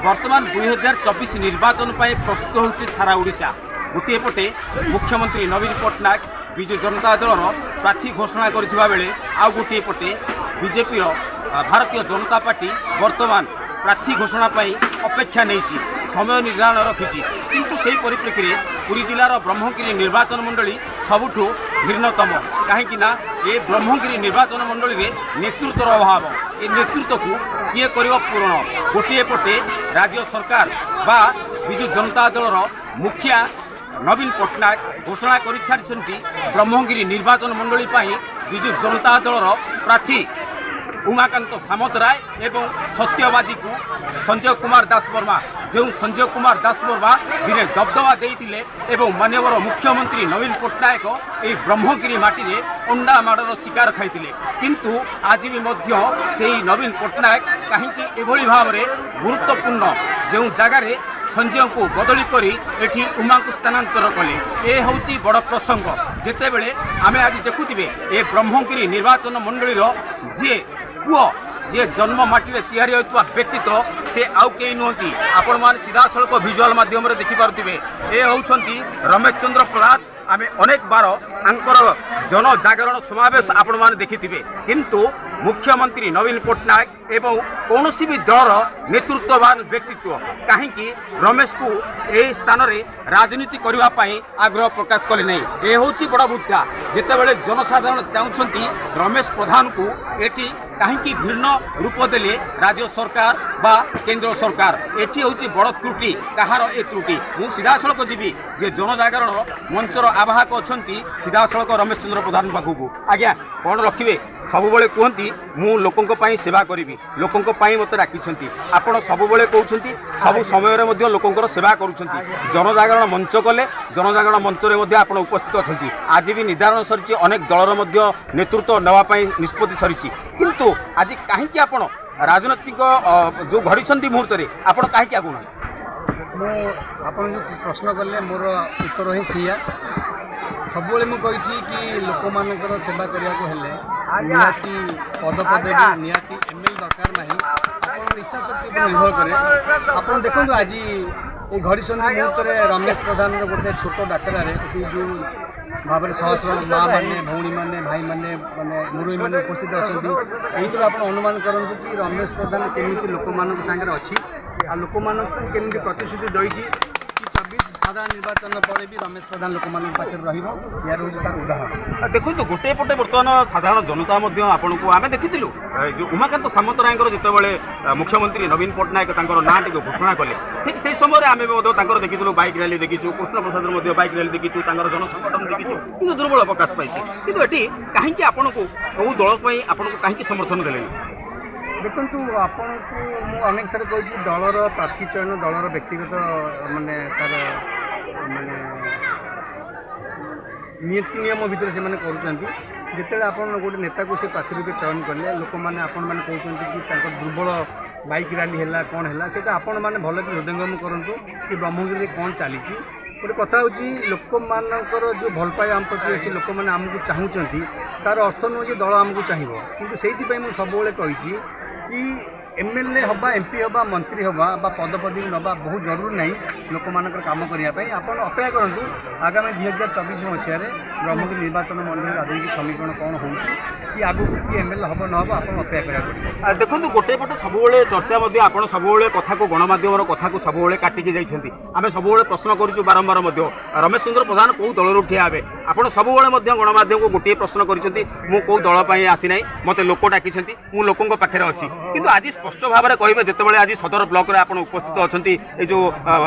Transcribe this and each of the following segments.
ବର୍ତ୍ତମାନ 2024 ନିର୍ବାଚନ ପାଇଁ ପ୍ରସ୍ତୁତ ହେଉଛି ସାରା ଓଡ଼ିଶା। ଗୋଟିଏ ପଟେ ମୁଖ୍ୟମନ୍ତ୍ରୀ ନବୀନ ପଟ୍ଟନାୟକ ବିଜୁ ଜନତା ଦଳର ପ୍ରାର୍ଥୀ ଘୋଷଣା କରିଥିବା ବେଳେ ଆଉ ଗୋଟିଏ ପଟେ ବିଜେପିର ଭାରତୀୟ ଜନତା ପାର୍ଟି ବର୍ତ୍ତମାନ ପ୍ରାର୍ଥୀ ଘୋଷଣା ପାଇଁ ଅପେକ୍ଷା ନେଇଛି, ସମୟ ନିର୍ଦ୍ଧାରଣ ରଖିଛି। କିନ୍ତୁ ସେହି ପରିପ୍ରେକ୍ଷୀରେ ପୁରୀ ଜିଲ୍ଲାର ବ୍ରହ୍ମଗିରି ନିର୍ବାଚନ ମଣ୍ଡଳୀ ସବୁଠୁ ଭିନ୍ନତମ। କାହିଁକି ନା ଏ ବ୍ରହ୍ମଗିରି ନିର୍ବାଚନ ମଣ୍ଡଳୀରେ ନେତୃତ୍ୱର ଅଭାବ। ଏ ନେତୃତ୍ୱକୁ କିଏ କରିବ ପୂରଣ? ଗୋଟିଏ ପଟେ ରାଜ୍ୟ ସରକାର ବା ବିଜୁ ଜନତା ଦଳର ମୁଖିଆ ନବୀନ ପଟ୍ଟନାୟକ ଘୋଷଣା କରିଛାଡ଼ିଛନ୍ତି ବ୍ରହ୍ମଗିରି ନିର୍ବାଚନ ମଣ୍ଡଳୀ ପାଇଁ ବିଜୁ ଜନତା ଦଳର ପ୍ରାର୍ଥୀ ଉମାକାନ୍ତ ସାମନ୍ତରାୟ ଏବଂ ସତ୍ୟବାଦୀକୁ ସଞ୍ଜୟ କୁମାର ଦାସ ବର୍ମା। ଯେଉଁ ସଞ୍ଜୟ କୁମାର ଦାସ ବର୍ମା ଦିନେ ଦବଦବା ଦେଇଥିଲେ ଏବଂ ମାନ୍ୟବର ମୁଖ୍ୟମନ୍ତ୍ରୀ ନବୀନ ପଟ୍ଟନାୟକ ଏହି ବ୍ରହ୍ମଗିରି ମାଟିରେ ଅଣ୍ଡା ମାଡ଼ର ଶିକାର ଖାଇଥିଲେ, କିନ୍ତୁ ଆଜି ବି ମଧ୍ୟ ସେହି ନବୀନ ପଟ୍ଟନାୟକ କାହିଁକି ଏଭଳି ଭାବରେ ଗୁରୁତ୍ୱପୂର୍ଣ୍ଣ ଯେଉଁ ଜାଗାରେ ସଞ୍ଜୟଙ୍କୁ ବଦଳି କରି ଏଠି ଉମାଙ୍କୁ ସ୍ଥାନାନ୍ତର କଲେ, ଏ ହେଉଛି ବଡ଼ ପ୍ରସଙ୍ଗ। ଯେତେବେଳେ ଆମେ ଆଜି ଦେଖୁଥିବେ, ଏ ବ୍ରହ୍ମଗିରି ନିର୍ବାଚନ ମଣ୍ଡଳୀର ଯିଏ ପୁଅ, ଯିଏ ଜନ୍ମ ମାଟିରେ ତିଆରି ହେଉଥିବା ବ୍ୟକ୍ତିତ୍ୱ, ସେ ଆଉ କେହି ନୁହନ୍ତି, ଆପଣମାନେ ସିଧାସଳଖ ଭିଜୁଆଲ ମାଧ୍ୟମରେ ଦେଖିପାରୁଥିବେ, ଏ ହେଉଛନ୍ତି ରମେଶ ଚନ୍ଦ୍ର ପ୍ରଧାନ। ଆମେ ଅନେକ ବାର ତାଙ୍କର ଜନଜାଗରଣ ସମାବେଶ ଆପଣମାନେ ଦେଖିଥିବେ। କିନ୍ତୁ ମୁଖ୍ୟମନ୍ତ୍ରୀ ନବୀନ ପଟ୍ଟନାୟକ ଏବଂ କୌଣସି ବି ଦଳର ନେତୃତ୍ୱବାନ ବ୍ୟକ୍ତିତ୍ୱ କାହିଁକି ରମେଶକୁ ଏହି ସ୍ଥାନରେ ରାଜନୀତି କରିବା ପାଇଁ ଆଗ୍ରହ ପ୍ରକାଶ କଲେ ନାହିଁ, ଏ ହେଉଛି ବଡ଼ ମୁଦ୍ଦା। ଯେତେବେଳେ ଜନସାଧାରଣ ଚାହୁଁଛନ୍ତି ରମେଶ ପ୍ରଧାନକୁ, ଏଠି କାହିଁକି ଭିନ୍ନ ରୂପ ଦେଲେ ରାଜ୍ୟ ସରକାର ବା କେନ୍ଦ୍ର ସରକାର? ଏଠି ହେଉଛି ବଡ଼ ତ୍ରୁଟି। କାହାର ଏ ତ୍ରୁଟି? ମୁଁ ସିଧାସଳଖ ଯିବି ଯେ ଜନଜାଗରଣ ମଞ୍ଚର ଆବାହକ ଅଛନ୍ତି, ସିଧାସଳଖ ରମେଶ ଚନ୍ଦ୍ର ପ୍ରଧାନ ପାଖକୁ। ଆଜ୍ଞା, କ'ଣ ରଖିବେ? ସବୁବେଳେ କୁହନ୍ତି, ମୁଁ ଲୋକଙ୍କ ପାଇଁ ସେବା କରିବି, ଲୋକଙ୍କ ପାଇଁ ମୋତେ ଡାକିଛନ୍ତି। ଆପଣ ସବୁବେଳେ କହୁଛନ୍ତି, ସବୁ ସମୟରେ ମଧ୍ୟ ଲୋକଙ୍କର ସେବା କରୁଛନ୍ତି। ଜନଜାଗରଣ ମଞ୍ଚ କଲେ, ଜନଜାଗରଣ ମଞ୍ଚରେ ମଧ୍ୟ ଆପଣ ଉପସ୍ଥିତ ଅଛନ୍ତି। ଆଜି ବି ନିର୍ଦ୍ଧାରଣ ସରିଛି, ଅନେକ ଦଳର ମଧ୍ୟ ନେତୃତ୍ୱ ନେବା ପାଇଁ ନିଷ୍ପତ୍ତି ସରିଛି। କିନ୍ତୁ ଆଜି କାହିଁକି ଆପଣ ରାଜନୈତିକ ଯେଉଁ ଘଡ଼ିସନ୍ଧି ମୁହୂର୍ତ୍ତରେ ଆପଣ କାହିଁକି ଆଗୁନାହାନ୍ତି? ମୁଁ ଆପଣ ଯେଉଁ ପ୍ରଶ୍ନ କଲେ, ମୋର ଉତ୍ତର ହିଁ ସେଇଆ। ସବୁବେଳେ ମୁଁ କହିଛି କି ଲୋକମାନଙ୍କର ସେବା କରିବାକୁ ହେଲେ ନିହାତି ପଦପଦବୀ, ନିହାତି ଏମ୍ଏଲ୍ଏ ଦରକାର ନାହିଁ। ଆପଣଙ୍କର ଇଚ୍ଛା ଶକ୍ତି ଉପରେ ନିର୍ଭର କରେ। ଆପଣ ଦେଖନ୍ତୁ, ଆଜି ଏଇ ଘଡ଼ିସନ୍ଧି ମୁହୂର୍ତ୍ତରେ ରମେଶ ପ୍ରଧାନର ଗୋଟେ ଛୋଟ ଡାକରାରେ ଏଠି ଯେଉଁ ଭାବରେ ସହସ୍ର ମା ମାନେ, ଭଉଣୀମାନେ, ଭାଇମାନେ, ମାନେ ମୁରବୀମାନେ ଉପସ୍ଥିତ ଅଛନ୍ତି, ଏଇଥିରୁ ଆପଣ ଅନୁମାନ କରନ୍ତୁ କି ରମେଶ ପ୍ରଧାନ କେମିତି ଲୋକମାନଙ୍କ ସାଙ୍ଗରେ ଅଛି ଆଉ ଲୋକମାନଙ୍କୁ କେମିତି ପ୍ରତିଶ୍ରୁତି ଦେଇଛି କି 24 ସାଧାରଣ ନିର୍ବାଚନ ପରେ ବି ରମେଶ ପ୍ରଧାନ ଲୋକମାନଙ୍କ ପାଖରେ ରହିବ। ଏହାର ହେଉଛି ତାର ଉଦାହରଣ। ଦେଖନ୍ତୁ, ଗୋଟିଏ ପଟେ ବର୍ତ୍ତମାନ ସାଧାରଣ ଜନତା ମଧ୍ୟ ଆପଣଙ୍କୁ ଆମେ ଦେଖିଥିଲୁ, ଏ ଯୋଉ ଉମାକାନ୍ତ ସାମନ୍ତରାୟଙ୍କର ଯେତେବେଳେ ମୁଖ୍ୟମନ୍ତ୍ରୀ ନବୀନ ପଟ୍ଟନାୟକ ତାଙ୍କର ନାଁଟିକୁ ଘୋଷଣା କଲେ, ଠିକ୍ ସେଇ ସମୟରେ ଆମେ ମଧ୍ୟ ତାଙ୍କର ଦେଖିଥିଲୁ, ବାଇକ୍ ରାଲି ଦେଖିଛୁ, କୃଷ୍ଣ ପ୍ରସାଦର ମଧ୍ୟ ବାଇକ୍ ରାଲି ଦେଖିଛୁ, ତାଙ୍କର ଜନସଂଗଠନ ଦେଖିଛୁ, କିନ୍ତୁ ଦୁର୍ବଳ ପ୍ରକାଶ ପାଇଛି। କିନ୍ତୁ ଏଠି କାହିଁକି ଆପଣଙ୍କୁ କେଉଁ ଦଳ ପାଇଁ ଆପଣଙ୍କୁ କାହିଁକି ସମର୍ଥନ ଦେଲେନି? ଦେଖନ୍ତୁ, ଆପଣଙ୍କୁ ମୁଁ ଅନେକ ଥର କହିଛି, ଦଳର ପ୍ରାର୍ଥୀ ଚୟନ ଦଳର ବ୍ୟକ୍ତିଗତ ମାନେ ତାର ମାନେ ନୀତି ନିୟମ ଭିତରେ ସେମାନେ କରୁଛନ୍ତି। ଯେତେବେଳେ ଆପଣ ଗୋଟେ ନେତାକୁ ସେ ପ୍ରାର୍ଥୀ ରୂପେ ଚୟନ କଲେ, ଲୋକମାନେ, ଆପଣମାନେ କହୁଛନ୍ତି କି ତାଙ୍କର ଦୁର୍ବଳ ବାଇକ୍ ରାଲି ହେଲା, କ'ଣ ହେଲା, ସେଇଟା ଆପଣମାନେ ଭଲକି ହୃଦୟଙ୍ଗମ କରନ୍ତୁ କି ବ୍ରହ୍ମଗିରିରେ କ'ଣ ଚାଲିଛି। ଗୋଟେ କଥା ହେଉଛି, ଲୋକମାନଙ୍କର ଯେଉଁ ଭଲ ପାଇବା ଆମ ପ୍ରତି ଅଛି, ଲୋକମାନେ ଆମକୁ ଚାହୁଁଛନ୍ତି, ତାର ଅର୍ଥ ନୁହେଁ ଯେ ଦଳ ଆମକୁ ଚାହିଁବ। କିନ୍ତୁ ସେଇଥିପାଇଁ ମୁଁ ସବୁବେଳେ କହିଛି କି ଏମ୍ଏଲ୍ଏ ହେବା, ଏମ୍ପି ହେବା, ମନ୍ତ୍ରୀ ହେବା ବା ପଦପଦବୀ ନେବା ବହୁତ ଜରୁରୀ ନାହିଁ ଲୋକମାନଙ୍କର କାମ କରିବା ପାଇଁ। ଆପଣ ଅପେକ୍ଷା କରନ୍ତୁ, ଆଗାମୀ 2024 ମସିହାରେ ବ୍ରହ୍ମଗିରି ନିର୍ବାଚନ ମଣ୍ଡଳୀର ରାଜନୀତିକ ସମୀକରଣ କ'ଣ ହେଉଛି କି ଆଗକୁ କି ଏମ୍ଏଲ୍ଏ ହେବ ନ ହେବ, ଆପଣ ଅପେକ୍ଷା କରିବାକୁ ପଡ଼ିବ। ଦେଖନ୍ତୁ, ଗୋଟେ ପଟେ ସବୁବେଳେ ଚର୍ଚ୍ଚା ମଧ୍ୟ, ଆପଣ ସବୁବେଳେ କଥାକୁ, ଗଣମାଧ୍ୟମର କଥାକୁ ସବୁବେଳେ କାଟିକି ଯାଇଛନ୍ତି। ଆମେ ସବୁବେଳେ ପ୍ରଶ୍ନ କରୁଛୁ ବାରମ୍ବାର ମଧ୍ୟ, ରମେଶ ଚନ୍ଦ୍ର ପ୍ରଧାନ କେଉଁ ଦଳରୁ ଠିଆ ହେବେ? ଆପଣ ସବୁବେଳେ ମଧ୍ୟ ଗଣମାଧ୍ୟମକୁ ଗୋଟିଏ ପ୍ରଶ୍ନ କରିଛନ୍ତି, ମୁଁ କେଉଁ ଦଳ ପାଇଁ ଆସିନାହିଁ, ମୋତେ ଲୋକ ଡାକିଛନ୍ତି, ମୁଁ ଲୋକଙ୍କ ପାଖରେ ଅଛି। କିନ୍ତୁ ଆଜି ସ୍ପଷ୍ଟ ଭାବରେ କହିବେ, ଯେତେବେଳେ ଆଜି ସଦର ବ୍ଲକରେ ଆପଣ ଉପସ୍ଥିତ ଅଛନ୍ତି, ଏଇ ଯେଉଁ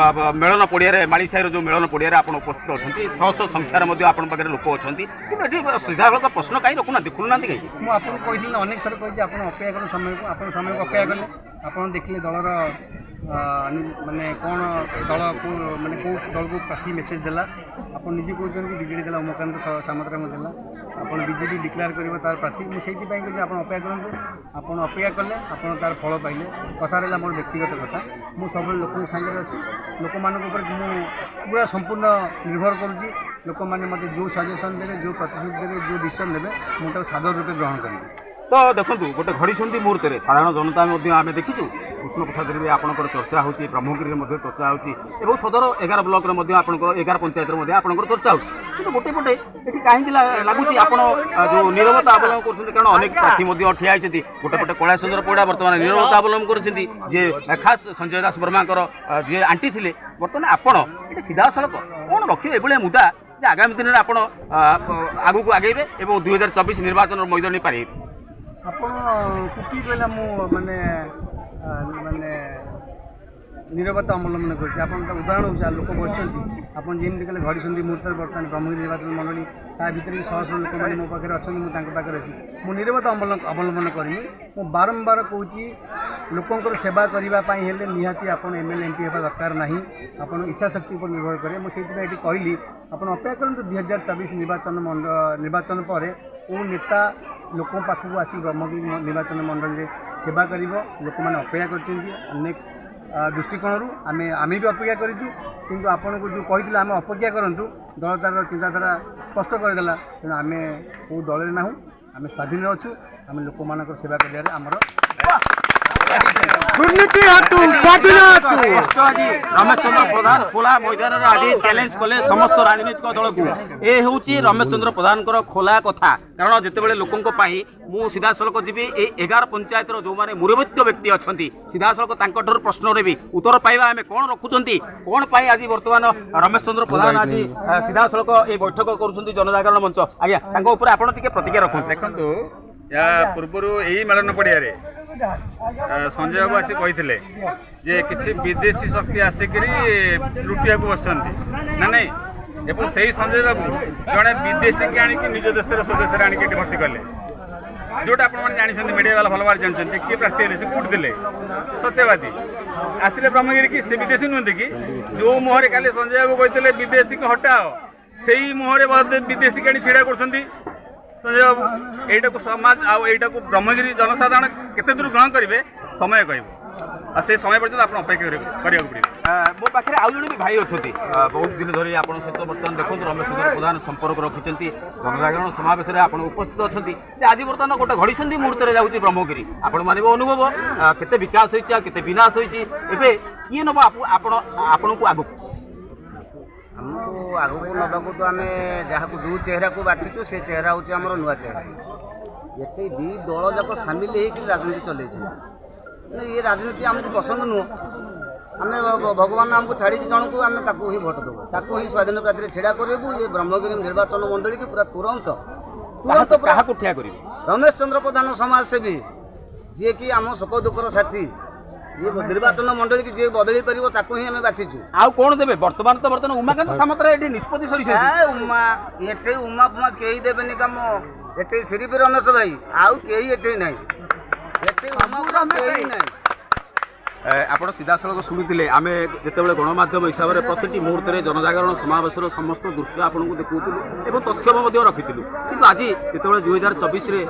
ମେଳନ ପଡ଼ିଆରେ, ମାଳିସାହିର ଯେଉଁ ମେଳନ ପଡ଼ିଆରେ ଆପଣ ଉପସ୍ଥିତ ଅଛନ୍ତି, ଶହ ଶହ ସଂଖ୍ୟାରେ ମଧ୍ୟ ଆପଣଙ୍କ ପାଖରେ ଲୋକ ଅଛନ୍ତି, କିନ୍ତୁ ଏଠି ସିଧାସଳଖ ପ୍ରଶ୍ନ କାହିଁ ରଖୁନାହାନ୍ତି, ଖୋଲୁନାହାନ୍ତି କାହିଁକି? ମୁଁ ଆପଣଙ୍କୁ କହିଥିଲି ନା, ଅନେକ ଥର କହିଛି, ଆପଣ ଅପେକ୍ଷା କରନ୍ତୁ ସମୟକୁ। ଆପଣ ସମୟକୁ ଅପେକ୍ଷା କଲେ, ଆପଣ ଦେଖିଲେ ଦଳର ମାନେ କ'ଣ ଦଳକୁ, ମାନେ କେଉଁ ଦଳକୁ ପ୍ରାର୍ଥୀ ମେସେଜ୍ ଦେଲା। ଆପଣ ନିଜେ କହୁଛନ୍ତି ବିଜେଡ଼ି ଦେଲା, ଉମାକାନ୍ତ ସାମନ୍ତରାୟଙ୍କୁ ଦେଲା। ଆପଣ ବିଜେପି ଡିକ୍ଲେୟାର କରିବ ତାର ପ୍ରାର୍ଥୀ। ମୁଁ ସେଇଥିପାଇଁ କହୁଛି, ଆପଣ ଅପେକ୍ଷା କରନ୍ତୁ। ଆପଣ ଅପେକ୍ଷା କଲେ ଆପଣ ତାର ଫଳ ପାଇଲେ। କଥା ରହିଲା ମୋର ବ୍ୟକ୍ତିଗତ କଥା, ମୁଁ ସବୁବେଳେ ଲୋକଙ୍କ ସାଙ୍ଗରେ ଅଛି। ଲୋକମାନଙ୍କ ଉପରେ ମୁଁ ପୁରା ସମ୍ପୂର୍ଣ୍ଣ ନିର୍ଭର କରୁଛି। ଲୋକମାନେ ମୋତେ ଯେଉଁ ସଜେସନ୍ ଦେବେ, ଯେଉଁ ପ୍ରତିଶ୍ରୁତି ଦେବେ, ଯେଉଁ ଡିସିସନ୍ ନେବେ, ମୁଁ ତାକୁ ସାଦର ରୂପେ ଗ୍ରହଣ କରିବି। ତ ଦେଖନ୍ତୁ, ଗୋଟେ ଘଡ଼ିସନ୍ଧି ମୁହୂର୍ତ୍ତରେ ସାଧାରଣ ଜନତା ମଧ୍ୟ ଆମେ ଦେଖିଛୁ। କୃଷ୍ଣପ୍ରସାଦରେ ବି ଆପଣଙ୍କର ଚର୍ଚ୍ଚା ହେଉଛି, ବ୍ରହ୍ମଗିରିରେ ମଧ୍ୟ ଚର୍ଚ୍ଚା ହେଉଛି ଏବଂ ସଦର 11 ବ୍ଲକରେ ମଧ୍ୟ ଆପଣଙ୍କର 11 ପଞ୍ଚାୟତରେ ମଧ୍ୟ ଆପଣଙ୍କର ଚର୍ଚ୍ଚା ହେଉଛି। କିନ୍ତୁ ଗୋଟେ ପଟେ ଏଠି କାହିଁକି ଲାଗୁଛି ଆପଣ ଯେଉଁ ନିରବତା ଅବଲମ୍ବନ କରୁଛନ୍ତି? କାରଣ ଅନେକ ପ୍ରାର୍ଥୀ ମଧ୍ୟ ଠିଆ ହେଇଛନ୍ତି। ଗୋଟେ ପଟେ କୈଳାସ ଚନ୍ଦ୍ର ପଇଡ଼ା ବର୍ତ୍ତମାନ ନିରବତା ଅବଲମ୍ବନ କରୁଛନ୍ତି, ଯିଏ ଖାସ୍ ସଞ୍ଜୟ ଦାସ ବର୍ମାଙ୍କର ଯିଏ ଆଣ୍ଟି ଥିଲେ। ବର୍ତ୍ତମାନ ଆପଣ ଏଠି ସିଧାସଳଖ କ'ଣ ରଖିବେ ଏଭଳିଆ ମୁଦ୍ଦା ଯେ ଆଗାମୀ ଦିନରେ ଆପଣ ଆଗକୁ ଆଗେଇବେ ଏବଂ 2024 ନିର୍ବାଚନର ମଇଦାନୀ ପାରିବେ? ଆପଣ କିଏ କହିଲା ମୁଁ ମାନେ ନିରବତା ଅବଲମ୍ବନ କରୁଛି? ଆପଣ ତା ଉଦାହରଣ ହେଉଛି, ଆଉ ଲୋକ ବସିଛନ୍ତି। ଆପଣ ଯେମିତି କହିଲେ ଘଡ଼ିସନ୍ଧି ମୁହୂର୍ତ୍ତରେ ବର୍ତ୍ତମାନ ବ୍ରହ୍ମଗିରି ନିର୍ବାଚନ ମଣ୍ଡଳୀ, ତା ଭିତରେ ବି ଶହ ଶହ ଲୋକମାନେ ମୋ ପାଖରେ ଅଛନ୍ତି, ମୁଁ ତାଙ୍କ ପାଖରେ ଅଛି। ମୁଁ ନିରବତା ଅବଲମ୍ବନ କରିନି। ମୁଁ ବାରମ୍ବାର କହୁଛି, ଲୋକଙ୍କର ସେବା କରିବା ପାଇଁ ହେଲେ ନିହାତି ଆପଣ ଏମଏଲଏ, ଏମପି ହେବା ଦରକାର ନାହିଁ। ଆପଣ ଇଚ୍ଛା ଶକ୍ତି ଉପରେ ନିର୍ଭର କରେ। ମୁଁ ସେଇଥିପାଇଁ ଏଠି କହିଲି, ଆପଣ ଅପେକ୍ଷା କରନ୍ତୁ, 2024 ନିର୍ବାଚନ ପରେ କେଉଁ ନେତା ଲୋକଙ୍କ ପାଖକୁ ଆସି ବ୍ରହ୍ମଗିରି ନିର୍ବାଚନ ମଣ୍ଡଳୀରେ ସେବା କରିବ। ଲୋକମାନେ ଅପେକ୍ଷା କରିଛନ୍ତି ଅନେକ ଦୃଷ୍ଟିକୋଣରୁ। ଆମେ ବି ଅପେକ୍ଷା କରିଛୁ। କିନ୍ତୁ ଆପଣଙ୍କୁ ଯେଉଁ କହିଥିଲେ ଆମେ ଅପେକ୍ଷା କରନ୍ତୁ, ଦଳ ତାର ଚିନ୍ତାଧାରା ସ୍ପଷ୍ଟ କରିଦେଲା। ତେଣୁ ଆମେ କେଉଁ ଦଳରେ ନାହୁଁ, ଆମେ ସ୍ୱାଧୀନରେ ଅଛୁ। ଆମେ ଲୋକମାନଙ୍କର ସେବା କରିବାରେ ଆମର ଦୁର୍ନୀତି ହଟୁ, ସ୍ୱାଧୀନ ହଟୁ। ସ୍ପଷ୍ଟ, ଆଜି ରମେଶ ଚନ୍ଦ୍ର ପ୍ରଧାନ ଖୋଲା ମଇଦାନରେ ଆଜି ଚ୍ୟାଲେଞ୍ଜ କଲେ ସମସ୍ତ ରାଜନୈତିକ ଦଳକୁ। ଏ ହେଉଛି ରମେଶ ଚନ୍ଦ୍ର ପ୍ରଧାନଙ୍କର ଖୋଲା କଥା। କାରଣ ଯେତେବେଳେ ଲୋକଙ୍କ ପାଇଁ ମୁଁ ସିଧାସଳଖ ଯିବି, ଏଇ 11 ପଞ୍ଚାୟତର ଯେଉଁମାନେ ମୁରବିତ୍ୱ ବ୍ୟକ୍ତି ଅଛନ୍ତି, ସିଧାସଳଖ ତାଙ୍କଠାରୁ ପ୍ରଶ୍ନ ନେବି, ଉତ୍ତର ପାଇବା ଆମେ କ'ଣ ରଖୁଛନ୍ତି, କ'ଣ ପାଇଁ ଆଜି ବର୍ତ୍ତମାନ ରମେଶ ଚନ୍ଦ୍ର ପ୍ରଧାନ ଆଜି ସିଧାସଳଖ ଏ ବୈଠକ କରୁଛନ୍ତି ଜନଜାଗରଣ ମଞ୍ଚ। ଆଜ୍ଞା, ତାଙ୍କ ଉପରେ ଆପଣ ଟିକେ ପ୍ରତିକ୍ରିୟା ରଖନ୍ତୁ। ଦେଖନ୍ତୁ, ୟା ପୂର୍ବରୁ ଏଇ ମେଳନ ପଡ଼ିଆରେ ସଞ୍ଜୟ ବାବୁ ଆସି କହିଥିଲେ ଯେ କିଛି ବିଦେଶୀ ଶକ୍ତି ଆସିକରି ଲୁଟିବାକୁ ବସିଛନ୍ତି ନା ନାଇଁ? ଏବଂ ସେଇ ସଞ୍ଜୟ ବାବୁ ଜଣେ ବିଦେଶୀକି ଆଣିକି ନିଜ ଦେଶରେ, ସ୍ୱଦେଶରେ ଆଣିକି ଏଠି ଭର୍ତ୍ତି କଲେ, ଯୋଉଟା ଆପଣମାନେ ଜାଣିଛନ୍ତି, ମିଡ଼ିଆ ବାଲା ଭଲ ଭାବରେ ଜାଣିଛନ୍ତି କିଏ ପ୍ରାର୍ଥୀ ହେଲେ, ସେ କୋଉଠି ଥିଲେ। ସତ୍ୟବାଦୀ ଆସିଲେ ବ୍ରହ୍ମଗିରି କି ସେ ବିଦେଶୀ ନୁହନ୍ତି କି? ଯୋଉ ମୁହଁରେ କାଲି ସଞ୍ଜୟ ବାବୁ କହିଥିଲେ ବିଦେଶୀକୁ ହଟାଅ, ସେଇ ମୁହଁରେ ବୋଧେ ବିଦେଶୀକି ଆଣି ଛିଡ଼ା କରୁଛନ୍ତି ସଞ୍ଜୟ ବାବୁ। ଏଇଟାକୁ ସମାଜ ଆଉ ଏଇଟାକୁ ବ୍ରହ୍ମଗିରି ଜନସାଧାରଣ କେତେ ଦୂର ଗ୍ରହଣ କରିବେ, ସମୟ କହିବ। ଆଉ ସେ ସମୟ ପର୍ଯ୍ୟନ୍ତ ଆପଣ ଅପେକ୍ଷା କରିବାକୁ ପଡ଼ିବ। ମୋ ପାଖରେ ଆଉ ଜଣେ ବି ଭାଇ ଅଛନ୍ତି। ବହୁତ ଦିନ ଧରି ଆପଣଙ୍କ ସହିତ ବର୍ତ୍ତମାନ ଦେଖନ୍ତୁ ରମେଶ ଚନ୍ଦ୍ର ପ୍ରଧାନ ସମ୍ପର୍କ ରଖିଛନ୍ତି। ଜନଜାଗରଣ ସମାବେଶରେ ଆପଣ ଉପସ୍ଥିତ ଅଛନ୍ତି ଯେ ଆଜି ବର୍ତ୍ତମାନ ଗୋଟେ ଘଡ଼ିସନ୍ଧି ମୁହୂର୍ତ୍ତରେ ଯାଉଛି ବ୍ରହ୍ମଗିରି। ଆପଣ ମାନେ ଅନୁଭବ କେତେ ବିକାଶ ହେଇଛି ଆଉ କେତେ ବିନାଶ ହେଇଛି, ଏବେ କିଏ ନେବ ଆପଣ ଆପଣଙ୍କୁ ଆଗକୁ? ଆମକୁ ଆଗକୁ ନେବାକୁ ତ ଆମେ ଯାହାକୁ ଯେଉଁ ଚେହେରାକୁ ବାଛିଛୁ, ସେ ଚେହେରା ହେଉଛି ଆମର ନୂଆ ଚେହେରା। ଏଠି ଦୁଇ ଦଳ ଯାକ ସାମିଲ ହେଇକି ରାଜନୀତି ଚଲେଇଛନ୍ତି। ମାନେ ଇଏ ରାଜନୀତି ଆମକୁ ପସନ୍ଦ ନୁହଁ। ଆମେ ଭଗବାନ ଆମକୁ ଛାଡ଼ିଛି ଜଣକୁ, ଆମେ ତାକୁ ହିଁ ଭୋଟ ଦେବୁ, ତାକୁ ହିଁ ସ୍ୱାଧୀନ ପ୍ରାର୍ଥୀରେ ଛିଡ଼ା କରିବୁ। ଇଏ ବ୍ରହ୍ମଗିରି ନିର୍ବାଚନ ମଣ୍ଡଳୀକି ପୁରା ତୁରନ୍ତ ତୁରନ୍ତ ପୁରା କାହାକୁ ଠିଆ କରିବେ? ରମେଶ ଚନ୍ଦ୍ର ପ୍ରଧାନ, ସମାଜସେବୀ, ଯିଏକି ଆମ ସୁଖ ଦୁଃଖର ସାଥୀ। ଇଏ ନିର୍ବାଚନ ମଣ୍ଡଳୀକି ଯିଏ ବଦଳେଇ ପାରିବ, ତାକୁ ହିଁ ଆମେ ବାଛିଛୁ। ଆଉ କ'ଣ ଦେବେ? ବର୍ତ୍ତମାନ ତ ବର୍ତ୍ତମାନ ଉମାକାନ୍ତ ସାମନ୍ତରାୟ ଏଠି ନିଷ୍ପତ୍ତି ସରିଛନ୍ତି। ଏ ଉମା, ଏଠି ଉମା ଫୁମା କେହି ଦେବେନି କାମ। ଏଠି ସିରିପି ରମେଶ ଭାଇ, ଆଉ କେହି ଏଠି ନାହିଁ। ଏଠି ଉମା ଫୁମା କେହି ନାହିଁ। ଆପଣ ସିଧାସଳଖ ଶୁଣୁଥିଲେ, ଆମେ ଯେତେବେଳେ ଗଣମାଧ୍ୟମ ହିସାବରେ ପ୍ରତିଟି ମୁହୂର୍ତ୍ତରେ ଜନଜାଗରଣ ସମାବେଶର ସମସ୍ତ ଦୃଶ୍ୟ ଆପଣଙ୍କୁ ଦେଖାଉଥିଲୁ ଏବଂ ତଥ୍ୟ ମଧ୍ୟ ରଖିଥିଲୁ। କିନ୍ତୁ ଆଜି ଯେତେବେଳେ 2024ରେ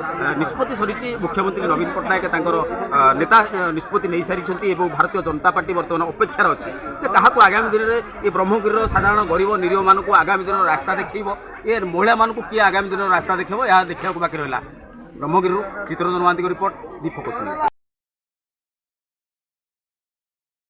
ନିଷ୍ପତ୍ତି ସରିଛି, ମୁଖ୍ୟମନ୍ତ୍ରୀ ନବୀନ ପଟ୍ଟନାୟକ ତାଙ୍କର ନେତା ନିଷ୍ପତ୍ତି ନେଇସାରିଛନ୍ତି ଏବଂ ଭାରତୀୟ ଜନତା ପାର୍ଟି ବର୍ତ୍ତମାନ ଅପେକ୍ଷାରେ ଅଛି ଯେ କାହାକୁ ଆଗାମୀ ଦିନରେ ଏ ବ୍ରହ୍ମଗିରିର ସାଧାରଣ ଗରିବ ନିରୀହମାନଙ୍କୁ ଆଗାମୀ ଦିନର ରାସ୍ତା ଦେଖେଇବ, ଏ ମହିଳାମାନଙ୍କୁ କିଏ ଆଗାମୀ ଦିନର ରାସ୍ତା ଦେଖେଇବ, ଏହା ଦେଖିବାକୁ ବାକି ରହିଲା। ବ୍ରହ୍ମଗିରିରୁ ଚିତ୍ରରଞ୍ଜନ ମହାନ୍ତିଙ୍କ ରିପୋର୍ଟ, ଦି ଫୋକସ୍ ନ୍ୟୁଜ୍।